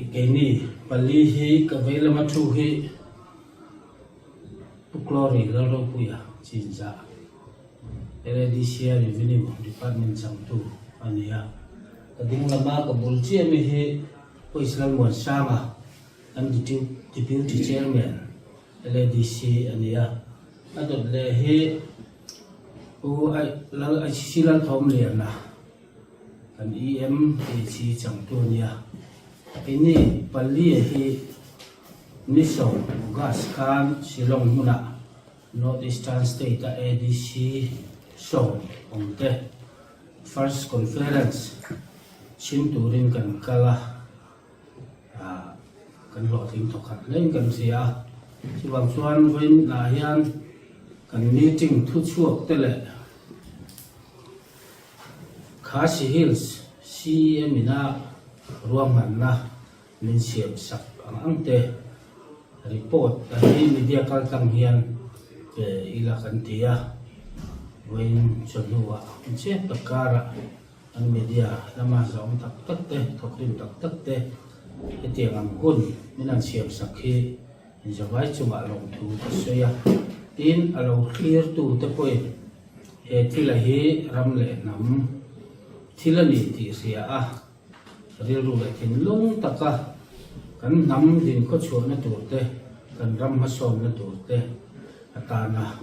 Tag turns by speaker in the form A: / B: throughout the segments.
A: Keini pali hi ka vei lama thu hi Pu Glory Lalropuia Chinzah, LADC a Revenue Department changtu a ni a. Ka ding lama ka bul chiah mi hi Pu Israel Muansanga, kan Deputy Chairman, LADC a ni a. A dawt leh hi Pu Lal ICC Lalthawmliana, kan EMAC changtu a ni a. Keini pali hi Ni August khan Shillong hmunah North Eastern State a ADC 10 awmte First Conference chhim turin kan kal a, kan hlawhtling thawkhat hlein kan hria a. Chuvang chuan vawiin ah hian kan meeting thuchhuak te leh Khasi Hills CEM ina ruahmanna Min siam sak ang ang te report a hi media kal tlang hian pe ila kan ti a, vawiin chawhnuah hun chiah tak karah an media lama zawng tak tak te, thawkrim tak tak te hetiang ang hun min han siam sak hi zavai chungah lawmthu ka sawi a, tin a lo thlir tu te pawhin he thil a hi ram leh hnam thil a ni tih hria a. Rilru leh thinlung taka kan hnam dinkhawchhuahna tur te, kan ram hmasawnna tur te atana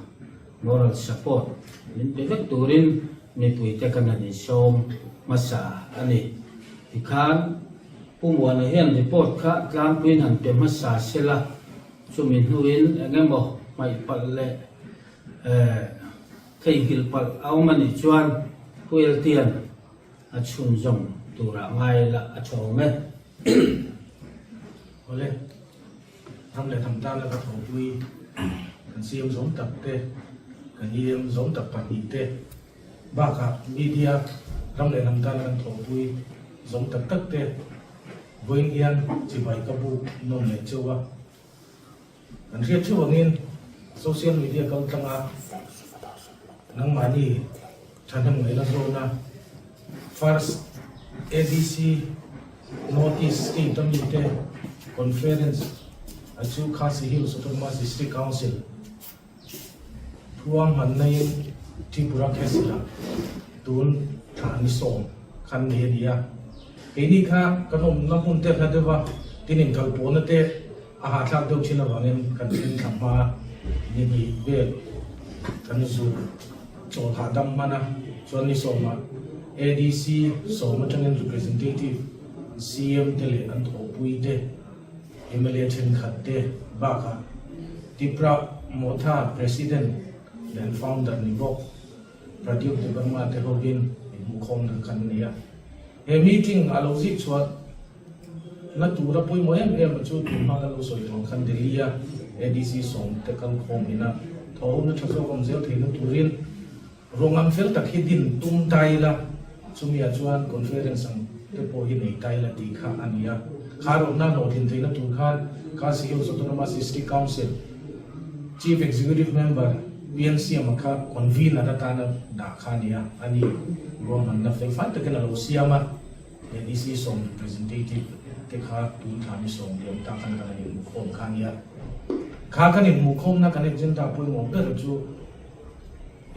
A: moral support min pe vek turin mipuite kan han insawm hmasa a ni. Tikhan Pu Muana hian report kha tlangpuiin han pe hmasa sela, chumi hnuin eng emaw hmaih palh leh theihnghilh palh a awm a nih chuan Pu Eltian A chhunzawm turah ngai la a tha awm e.
B: Awle, ram leh hnam tana ka thawhpui kan siam zawm tak te, kan iam zawm tak pahnihte bakah media ram leh hnam tana kan thawhpui zawm tak tak te vawiin hian chibai ka buk nawm leh cheu a. Kan hriat theuh angin social media kal tlanga nangmahni thahnem ngaihna zawna First ADC North East State a mite Conference a chu Khasi Hills Autonomous District Council Thuang hmannain Tripura Khesila tun thla ni sawm khan nei a ni a. Keini kha kan awmna hmun te hla deuh a, tin inkalpawhna te a hahthlak deuh thin avangin kan thleng thla hma ni hnih vel kan zu chawl hahdam hman a, chuan ni sawmah ADC sawm atangin representative CM te leh an thawhpui te, Mla thenkhat te bakah Tipra Motha President leh an founder ni bawk Pradyut Debbarma te hovin inhmuhkhawmna kan nei a. He meeting a lo zih chhuah na tura pawimawh em em a chu tun hma ka lo sawi tawh ang khan Delhi a ADC sawmte kalkhawm ina thawhhona tha zawk awm zel theihna turin Ruangam fel tak hi din tum ta ila, chumi ah chuan conference ang te pawh hi nei ta ila tih kha a ni a. Kha rawtna hlawhtlin theihna tur khan Khasi Hills Autonomous District Council Chief Executive Member PN Siama kha convener atana dah kha a ni a, a ni ruahmanna fel fai takin a lo siam a, ADC sawm representative te kha tun thla ni sawm liam tak khan kan han inhmuhkhawm kha a ni a. Kha kan inhmuhkhawmna kan agenda pawimawh ber chu,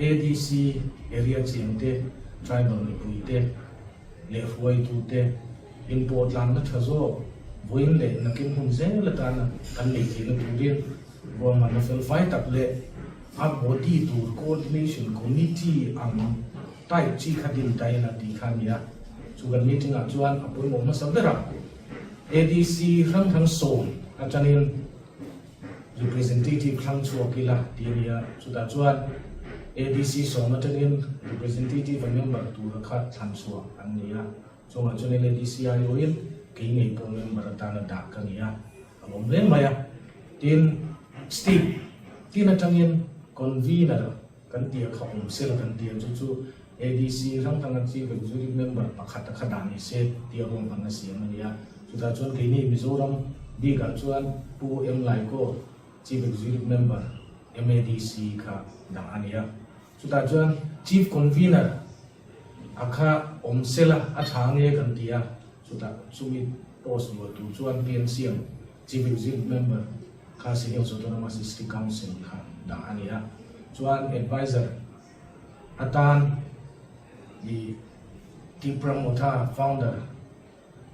B: ADC area chengte, tribal mipuite leh hruaitute inpawhtlanna tha zawk vawiin leh nakin hun zel atana kan nei theihna turin ruahmanna felfai tak leh a body tur coordination committee ang type chi kha din ta ila tih kha a ni a. Chu kan meeting ah chuan a pawimawh hmasa ber a, ADC hrang hrang sawm atangin Representative thlang chhuak ila tih a ni a, chutah chuan ADC sawm atangin Representative a member tura kha thlan chhuah an ni a, chungah chuan LADC aiawhin kei ngei pawh member atana dah ka ni a, a lawm hle mai a. Tin, State tin atangin Convener kan tih a kha awm sela kan tih a, chu chu ADC hrang hranga Chief Executive Member pakhat a kha dah ni se tih a ruahmanna siam a ni a. Chutah chuan keini Mizoram bikah chuan Pu M Laiko Chief Executive Member MADC kha dah a ni a. Chutah chuan Chief Convener a kha awm sela a tha nge kan ti a, chutah chumi. Post luah tur chuan PNCM Chief Executive Member Khasi Hills Autonomous District Council kha dah a ni a. Chuan Adviser atan i Tipra Motha Founder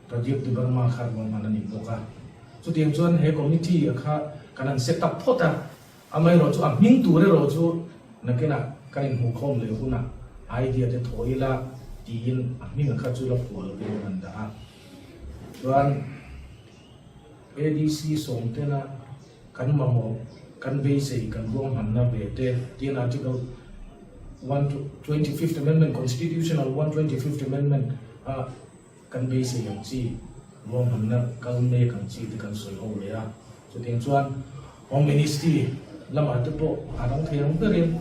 B: Pradeep Debbarma kha ruahman a ni bawk a. Chutiang chuan he committee a kha kan han set up phawt a, amaherawh chu a hming tur erawh chu nakinah kan inhmuhkhawm leh hunah idea te thaw ila tiin a hming a kha chu la phuah lovin kan han dah a. Chuan ADC sawmtena kan mamawh, kan beisei, kan ruahmanna ve te tiin Article 125th Amendment, Constitutional 125th Amendment a kan beisei ang chi, ruahmanna kal mek ang chi te kan sawi ho leh a. Chutiang chuan Home Ministry lamah te pawh a rang thei ang berin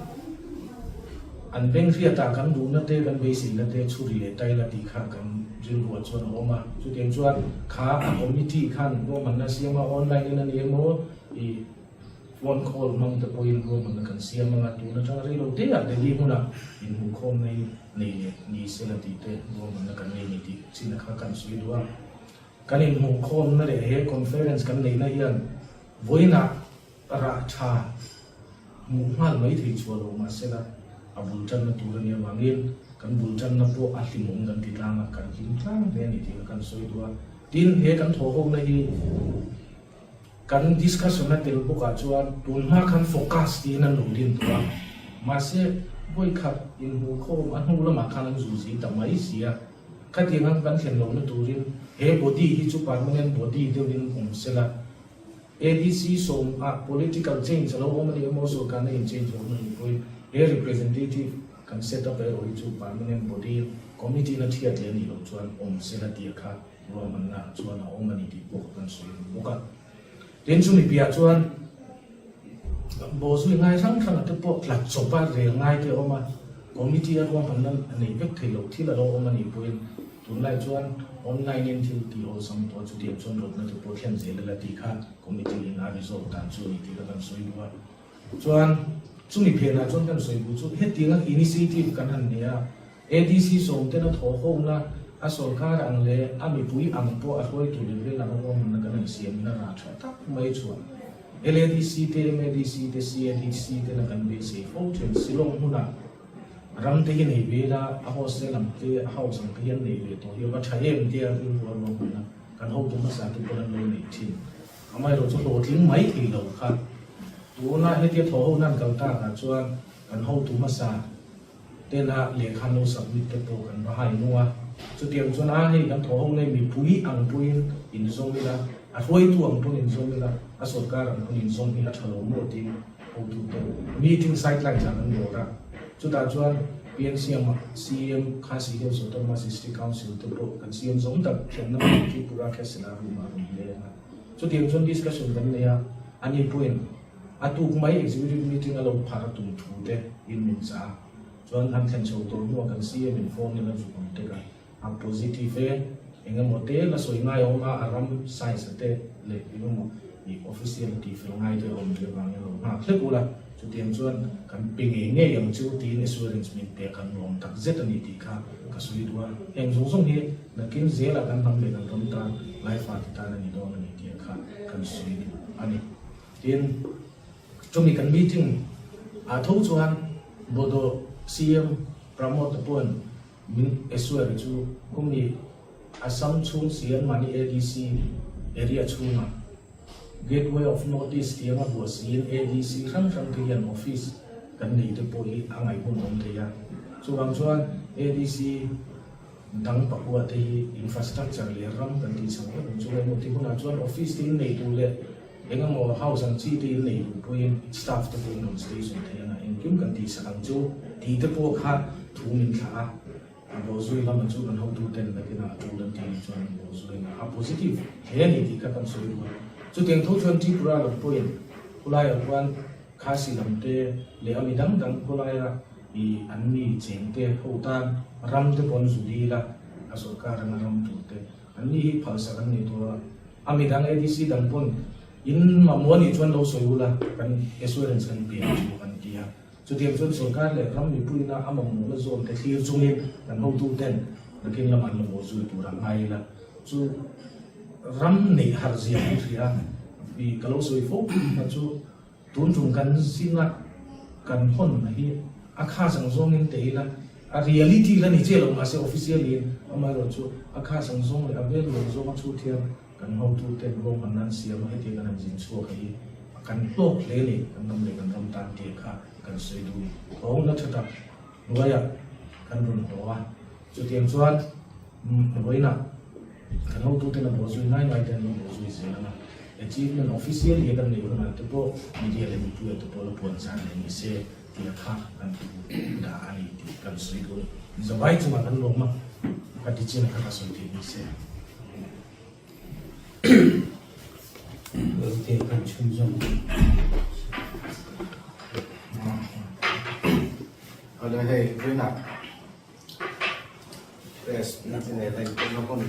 B: an beng hriatah kan duhna te, kan beiseina te chhuri leh taila tih kha kan rilruah chuan a awm a. Chutiang chuan kha a committee khan ruahmanna siam a, online in a ni emaw ih phone call hmang te pawhin ruahmanna kan siam ang a, tun atanga rei lo te ah Delhi hmunah inhmuhkhawmna hi nei leh ni sela tih te ruahmanna kan nei ni tih chin kha kan sawi duh a. Kan inhmuhkhawmna leh he conference kan neihna hian vawiinah rah tha hmuh nghal mai thei chhuah lo mahsela a bul tanna tur a nih avangin kan bul tanna pawh a hlimawm kan ti tlang a, kan hlim tlang hle a ni tih kha kan sawi duh a. Tin, he kan thawhhawkna hi kan discussion a tel bawkah chuan tun hma khan focus tiin an lo din tawh a, mahse vawikhat inhmuhkhawm a hnu lamah khan an zuzi ta mai si a. Khatiang ang kan thlen lohna turin he body hi chu permanent body deuhin awm sela, ADC sawmah political change a lo awm a ni emaw sorkarna in change a awm a nih pawhin he representative kan set up erawh hi chu permanent body committee na thiat leh a nih loh chuan awm sela tih kha ruahmanna chuan a awm a ni tih pawh kan sawi duh bawk a. Tin chumi piah chuan bawhzui ngai hrang hranga te pawh tlat chawpa rel ngai te a awm a, committee a ruahmanna a nei vek thei loh thil a lo awm a nih pawhin tunlai chuan online in thil tih awlsam tawh a chutiang chuan rawtna te pawh thlen zel ila tih kha committee in a resolve dan chu a ni tih kha kan sawi duh a. Chuan chumi phenah chuan kan sawi duh chu hetianga initiative kan han nei a, ADC sawmten a thawhhawmna, a sorkar ang leh a mipui ang pawh a hruaitu level anga ruahmanna kan han siamin a rah tha tak mai chuan LADC te, MADC te, CADC te na kan beisei fo thin. Shillong hmunah ram te hi nei ve ila, a hostel ang te, a house ang te hi an nei ve tawh hi a va tha em tia rilru a ruahmanna kan hotu hmasa te pawn an lo nei thin. Amaherawh chu hlawhtling mai thei lo kha tuna hetia thawhhawmna an kal takah chuan kan hotu hmasa Tena lehkha an lo submit te pawh kan va hai nung a, chutiang chuan a hei kan thawh ho nei mipui ang pawhin inzawm ila, a hruaitu ang pawn inzawm ila, a sorkar ang pawn inzawm hi a tha lo maw tiin hotute meeting sidelines ah kan dawr a, chutah chuan PNCM ah CM Khasi Hills Autonomous District Council te pawh kan CM zawng tak thlenna hmun Tripura Khesela room ah rawn leng a, chutiang chuan discussion kan nei a, ani pawhin A tuk mai executive meeting a lo phar a tum thu te in min chah a, chuan han thlen chho tawh hnuah kan CM in phone in a zuk awm tek a, a positive e, eng emaw te la sawi ngai a awm a, a ram size a te leh eng emaw ih official a tih fel ngai te a awm rih avangin a lo nghak hlek ula, chutiang chuan kan pe ngei ngei ang chu tiin assurance min pek an nuam tak zet a ni tih kha ka sawi duh a, heng zawng zawng hi nakin zelah kan hnam leh kan ram tan life ah ti tan a ni dawn a ni tih kha kan sawi duh a ni. Tin, chumi kan meeting ah tho chuan Bodo CM Pramod te pawhin min assure chu khumi Assam chhung si anmahni ADC area chhungah Gateway of North East tih anga buah siin ADC hrang hrang te hian office kan nei te pawh hi a ngaihhmun awm thei a. Chuvang chuan ADC dang pakua te hi infrastructure leh ram kan tih chho vek ang chu emaw tih hunah chuan office te in nei duh leh eng emaw house ang chi te in nei duh pawhin staff te pawhin rawn station thei anga engkim kan tih sak ang chu tih te pawh kha thu min thlah a, a bawhzui lamah chu kan hotu ten nakinah a tul an tih ni chuan an bawhzui anga a positive hle a ni tih kha kan sawi duh a, chutiang tho chuan Tripura lam pawhin khulaiah khuan Khasi lam te leh a mi dang dang khawlaia i an mi cheng te ho tan ram te pawn zu dil a, a sorkar anga ram tur te an ni hi phalsak an nei tur a, a mi dang ADC dang pawn in mamawh anih chuan lo sawi ula kan assurance kan pe ang chu an ti a, chutiang chuan sorkar leh ram mipuina a mamawhna zawn te thlir chungin kan hotu ten nakin lamah an la bawhzui tur a ngai ila chu. Ram neih harh zia kan hria a, i ka lo sawi fo kha chu tun tum kan zinga kan hawn hi a khas ang zawngin teh ila a reality la ni chiah lo mahse officially in amaherawh chu a khas ang zawng leh a vel lo zawnga chhut hian kan hotuten ruahmanna an siam a hetiang kan han zin chhuak hi kan hlawk hle a ni kan ram leh kan ram tan tih kha kan sawi dun thawngna tha tak hnuaiah kan rawn haw a chutiang chuan vawiinah Kan hotuten a bawhzui ngai ngai te an lo bawhzui zel ang a, achievement officially a kan neih hunah te pawh media leh mipuia te pawh la puan zan leh ni se tih a kha kan thu dah a ni tih kan sawi duh a ni. Zavai chungah kan lawm a, ka ti chin a kha ka sawi theih ni se.
A: Lte kan chhunzawm.
C: Awle hei vawiinah Press na te nen a inpawhna hun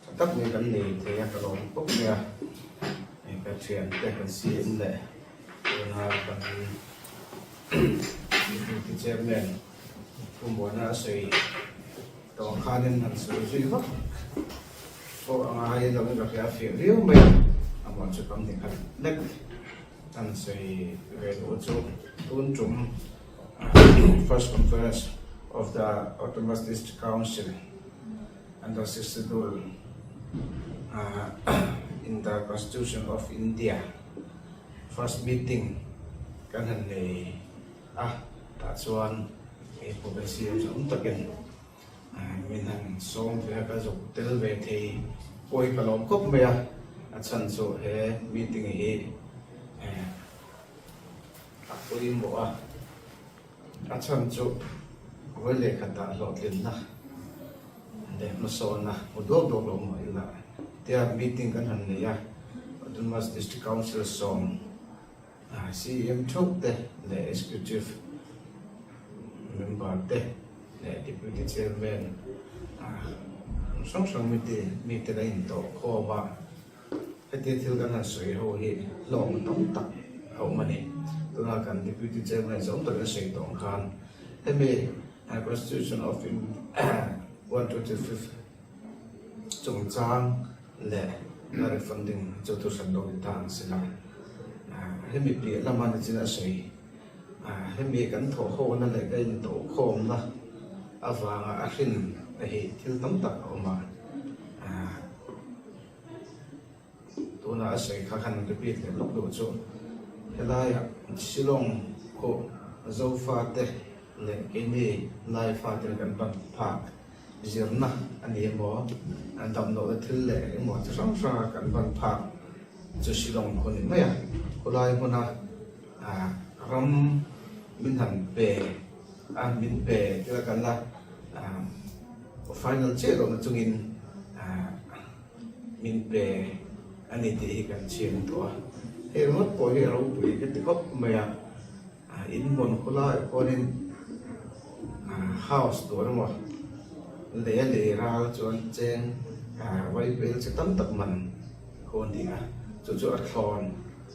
C: tha tak mai kan nei thei a, ka lawm khawp mai a. Hei ka thiante kan CM leh tuna kan Deputy Chairman Pu Muana a sawi tawh ang khanin han sawi zui vak pawh a ngai lo in ka hria a fiah viau mai a, amah chu kam ni khat lek an sawi ve duh chu tun tum. First Conference of the Autonomous District Council under Sixth Schedule in the Constitution of India first meeting kan han nei a, tah chuan hei pawh kan siam zawng takin min han sawm ve a, ka zuk tel ve thei pawh hi ka lawm khawp mai a, a chhan chu he meeting hi A pawimawh a, a chhan chu vawi lehkhatah hlawhtlinna leh hmasawnna hmu duak duak lo mah ila tia meeting kan han nei a, Autonomous District Council sawm CEM theuh te leh Executive Member te leh Deputy Chairman hrang hrang mite kan intawh khawm a. Hetia thil kan han sawi ho hi hlawkna tam tak a awm a ni. Tuna kan Deputy Chairman zawng takin a sawi tawh ang khan hemi Constitution of 125 chungchang leh direct funding chu thu hran lo ni ta ang sela. Hemi piah lama nichin a sawi hemi kan thawh hona leh ka intawhkhawmna avanga a hrin hi thil tam tak a awm a. Tuna a sawi kha khan repeat leh lawk duh chu helaiah Shillong khaw Zofate leh keini Laifate kan ban phak zirna a ni emaw damlohna thil leh engemaw chi hrang hranga kan ban phak chu Shillong khaw ni mai a, khawlai hmuna ram min han pe a min pe tila kan la final chiah lohna chungin min pe a ni tih hi kan chhiam tawh a, hei ringawt pawh hi a ropui ka ti khawp mai a, in hmun khawlaiah khuanin house tur emaw lei a lei ral chuan cheng vaibel che tam tak man khu a ni a, chu chu a thlawn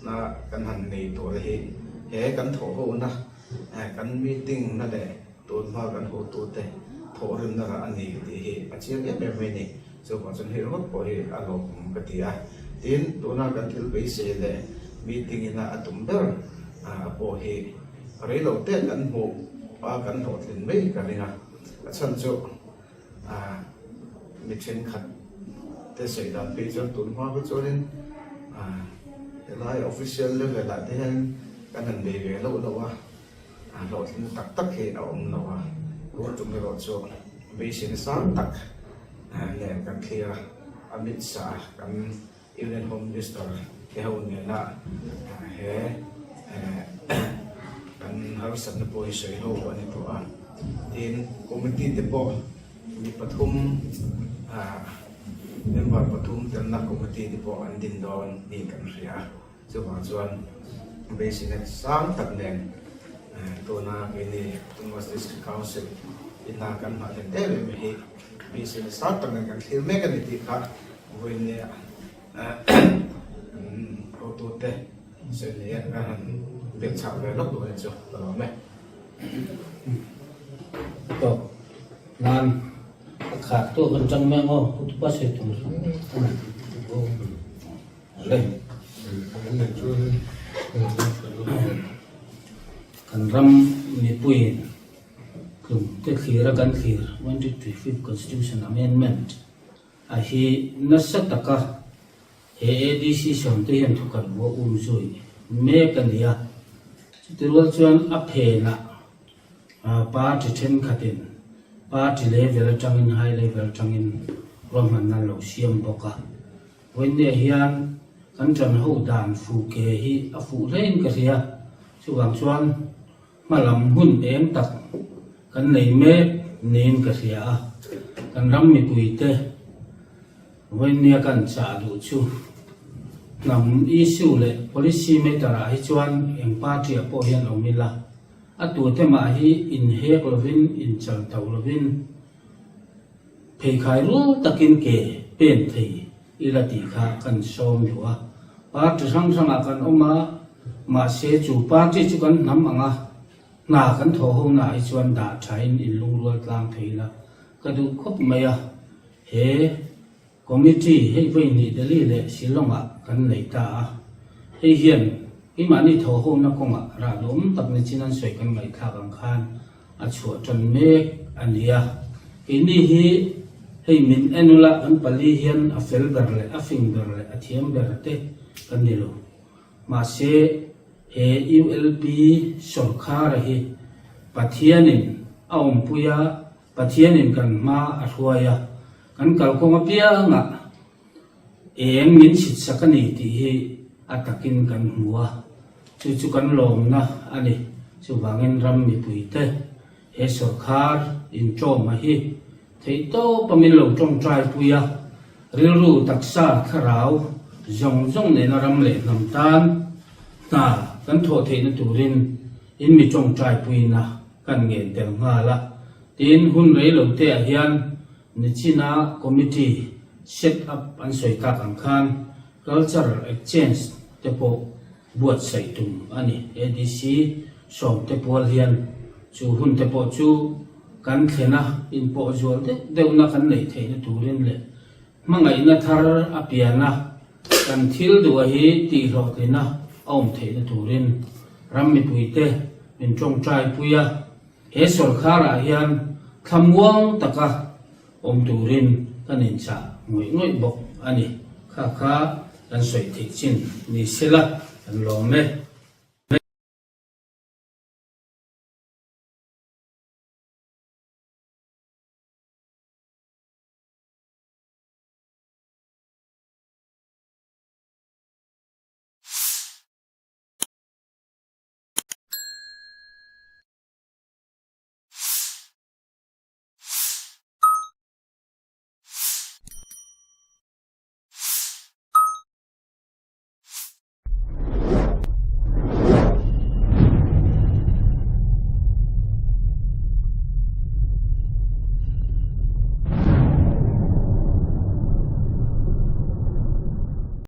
C: na kan han nei tur hi he kan thawh ho na kan meeting na leh. Tun hma kan hotute thawhrimna rah a ni tih hi a chiang em em mai a ni. Chuvang chuan hei ringawt pawh hi a lawmawm ka ti a. Tin, tuna kan thil beisei leh meeting ina a tum ber pawh hi rei lo te kan hmuh a kan hlawhtlin mai ka ring a. A chhan chu mi thenkhat te sawi dan phei chuan tun hma kha chuanin helai official level ah te hian kan han bei ve loh loh a. A hlawhtling tak tak hi a awm lo a, tun tum erawh chu beiseina sang tak nen kan thlir a, Amit Shah kan Union Home Minister te ho nena he kan harsatna pawh hi sawi ho a ni tawh a, tin committee te pawh mi pathum member pathum telna committee te pawh an din dawn niin kan hria a. Chuvang chuan beiseina sang tak nen tuna keini Autonomous District Council ina kan nghah hlen em em hi beiseina sang tak nen kan thlir mek a ni tih kha vawiin kan hotute sawi nei a kan han belh chhah ve lawk duh a ni chu ka lawm e.
A: Tawp nan a khat. tawk an tang mai ang aw, Pu Tupa sawi tur. Le. Kan ram mipuiin tlum te thlir a kan thlir 125 Constitution Amendment a hi nasa taka he ADC sawmte hian thukhat bua um zui mek a ni a. Chutirual chuan a phenah party thenkhatin party level atangin high level atangin ruahmanna an lo siam bawk a. Vawiinne hian kan ṭan ho dan fuh ke hi a fuh hlein ka hria. Chuvang chuan hmalam hun eng tak kan nei mek niin ka hria a. Kan ram mipuite vawiinnia kan chah duh chu hnam issue leh policy matter ah hi chuan eng party ah pawh hian awm ila, a tute mah hi inhek lovin, inchal to lovin, Pheikhai rual takin ke pen thei ila tih kha kan sawm duh a. Party hrang hrangah kan awm a, mahse chu party chu kan hnam ang a, hna kan thawh ho naah hi chuan dah thain inlungrual tlang thei ila ka duh khawp mai a. He Committee hei vawiin Delhi leh Shillong-ah kan nei ta a, hei hian keimahni thawhhona kawngah rah duhawm tak ni chin an sawi kan ngaihthlak ang khan a chhuah tan mek a ni a. Keini hi hei min en ula kan pali hian a fel ber leh a fing ber leh a thiam ber te kan ni lo. Mahse he ULP sawrkhara hi Pathianin a awmpui a, Pathianin kan hma a hruai a, kan kalkawng apiangah eng min chhitsak a ni tih hi a takin kan hmu a, chu chu kan lawmna a ni. Chuvangin ram mipuite he sawrkhar inṭawma hi theihtawpa min lo ṭawngṭai pui a, rilru taksa thlarau zawng zawng nena ram leh hnam tan hna kan thawh theihna turin in mi ṭawngṭai puina kan ngen tel nghal a, tin hun rei lo te ah hian Nichina committee set up an sawi tak ang khan cultural exchange te pawh buatsaih tum a ni. ADC sawmte pual hian chu hun te pawh chu kan thlen a, inpawh zual deuh deuhna kan neih theihna turin leh Hmangaihna thar a pian a, kan thil duh a hi tihhlawhtlina a awm theihna turin ram mipuite min tawngtai pui a, he sawrkharah hian thlamuang taka awm turin kan inchah ngawih ngawih bawk a ni. Kha kha kan sawi theih chin ni sela kan lawm e.